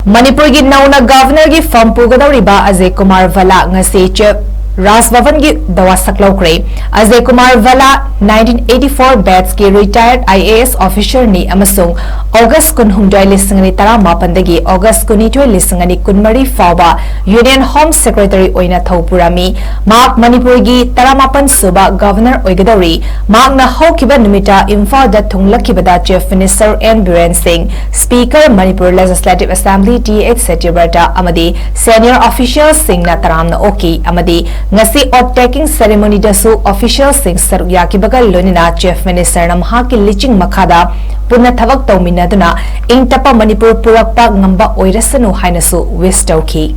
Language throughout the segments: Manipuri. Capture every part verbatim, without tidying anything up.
ꯃꯅꯤꯄꯨꯔꯒꯤ ꯅꯧꯅ ꯒꯚꯔꯅꯔꯒꯤ ꯐꯝ ꯄꯨꯒꯗꯧꯔꯤꯕ ꯑꯖꯌ ꯀꯨꯃꯥꯔ ꯚꯜꯂꯥ ꯉꯁꯤ ꯆꯤꯐ ꯔꯥꯖ ꯚꯕꯟꯒꯤ ꯗꯋꯥ ꯁꯛꯂꯧꯈ꯭ꯔꯦ꯫ ꯑꯖꯌ ꯀꯨꯃꯥꯔ ꯚꯜꯂꯥ nineteen eighty-four batchꯀꯤ retired I A S officerꯅꯤ ꯑꯃꯁꯨꯡ August ꯀꯨꯟꯍꯨꯝꯗꯣꯏ, ꯂꯤꯁꯤꯡ ꯑꯅꯤ ꯇꯔꯥꯃꯥꯄꯟꯗꯒꯤ August ꯀꯨꯟꯅꯤꯊꯣꯏ, ꯂꯤꯁꯤꯡ ꯑꯅꯤ ꯀꯨꯟꯃꯔꯤ ꯐꯥꯎꯕ Union Home Secretary ꯑꯣꯏꯅ ꯊꯧ ꯄꯨꯔꯝꯃꯤ꯫ ꯃꯍꯥꯛ ꯃꯅꯤꯄꯨꯔꯒꯤ ꯇꯔꯥꯃꯥꯄꯟ ꯁꯨꯕ ꯒꯚꯔꯅꯔ ꯑꯣꯏꯒꯗꯧꯔꯤ꯫ ꯃꯍꯥꯛꯅ ꯍꯧꯈꯤꯕ ꯅꯨꯃꯤꯠꯇ ꯏꯝꯐꯥꯜꯗ ꯊꯨꯡꯂꯛꯈꯤꯕꯗ Chief Minister N ꯕꯤꯔꯦꯟ ꯁꯤꯡ, Speaker Manipur Legislative Assembly T H ꯁꯇ꯭ꯌꯕ꯭ꯔꯇ ꯑꯃꯗꯤ senior officialꯁꯤꯡꯅ ꯇꯔꯥꯝꯅ ꯑꯣꯛꯈꯤ ꯑꯃꯗꯤ ꯉꯁꯤ oath taking ceremonyꯗꯁꯨ officialꯁꯤꯡ ꯁꯔꯨꯛ ꯌꯥꯈꯤꯕꯒ ꯂꯣꯏꯅꯅ Chief Ministerꯅ ꯃꯍꯥꯛꯀꯤ ꯂꯤꯆꯤꯡ ꯃꯈꯥꯗ ꯄꯨꯟꯅ ꯊꯕꯛ ꯇꯧꯃꯤꯟꯅꯗꯨꯅ ꯏꯪ ꯇꯞꯄ ꯃꯅꯤꯄꯨꯔ ꯄꯨꯔꯛꯄ ꯉꯝꯕ ꯑꯣꯏꯔꯁꯅꯨ ꯍꯥꯏꯅꯁꯨ wish ꯇꯧꯈꯤ꯫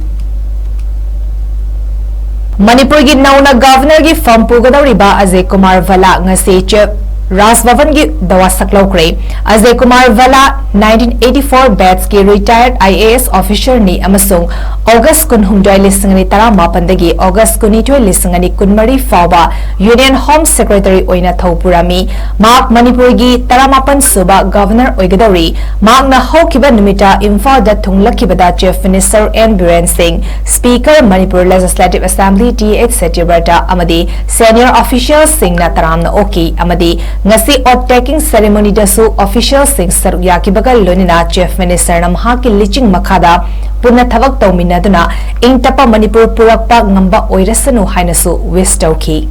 ꯃꯅꯤꯄꯨꯔꯒꯤ ꯅꯧꯅ ꯒꯚꯔꯅꯔꯒꯤ ꯐꯝ ꯄꯨꯒꯗꯧꯔꯤꯕ ꯑꯖꯌ ꯀꯨꯃꯥꯔ ꯚꯜꯂꯥ ꯉꯁꯤ ꯆꯤꯐ ꯔꯥꯖ ꯚꯕꯟꯒꯤ ꯗꯋꯥ ꯁꯛꯂꯧꯈ꯭ꯔꯦ꯫ ꯑꯖꯌ ꯀꯨꯃꯥꯔ ꯚꯜꯂꯥ nineteen eighty-four batchꯀꯤ retired I A S officerꯅꯤ ꯑꯃꯁꯨꯡ August ꯀꯨꯟꯍꯨꯝꯗꯣꯏ, ꯂꯤꯁꯤꯡ ꯑꯅꯤ ꯇꯔꯥꯃꯥꯄꯟꯗꯒꯤ August ꯀꯨꯟꯅꯤꯊꯣꯏ, ꯂꯤꯁꯤꯡ ꯑꯅꯤ ꯀꯨꯟꯃꯔꯤ ꯐꯥꯎꯕ Union Home Secretary ꯑꯣꯏꯅ ꯊꯧ ꯄꯨꯔꯝꯃꯤ꯫ ꯃꯍꯥꯛ ꯃꯅꯤꯄꯨꯔꯒꯤ ꯇꯔꯥꯃꯥꯄꯟ ꯁꯨꯕ ꯒꯚꯔꯅꯔ ꯑꯣꯏꯒꯗꯧꯔꯤ꯫ ꯃꯍꯥꯛꯅ ꯍꯧꯈꯤꯕ ꯅꯨꯃꯤꯠꯇ ꯏꯝꯐꯥꯜꯗ ꯊꯨꯡꯂꯛꯈꯤꯕꯗ Chief Minister N ꯕꯤꯔꯦꯟ ꯁꯤꯡ, Speaker Manipur Legislative Assembly T H ꯁꯇ꯭ꯌꯕ꯭ꯔꯇ ꯑꯃꯗꯤ senior officialꯁꯤꯡꯅ ꯇꯔꯥꯝꯅ ꯑꯣꯛꯈꯤ ꯑꯃꯗꯤ ꯉꯁꯤ oath taking ceremonyꯗꯁꯨ officialꯁꯤꯡ ꯁꯔꯨꯛ ꯌꯥꯈꯤꯕꯒ ꯂꯣꯏꯅꯅ Chief Ministerꯅ ꯃꯍꯥꯛꯀꯤ ꯂꯤꯆꯤꯡ ꯃꯈꯥꯗ ꯄꯨꯟꯅ ꯊꯕꯛ ꯇꯧꯃꯤꯟꯅꯗꯨꯅ ꯏꯪ ꯇꯞꯄ ꯃꯅꯤꯄꯨꯔ ꯄꯨꯔꯛꯄ ꯉꯝꯕ ꯑꯣꯏꯔꯁꯅꯨ ꯍꯥꯏꯅꯁꯨ wish ꯇꯧꯈꯤ꯫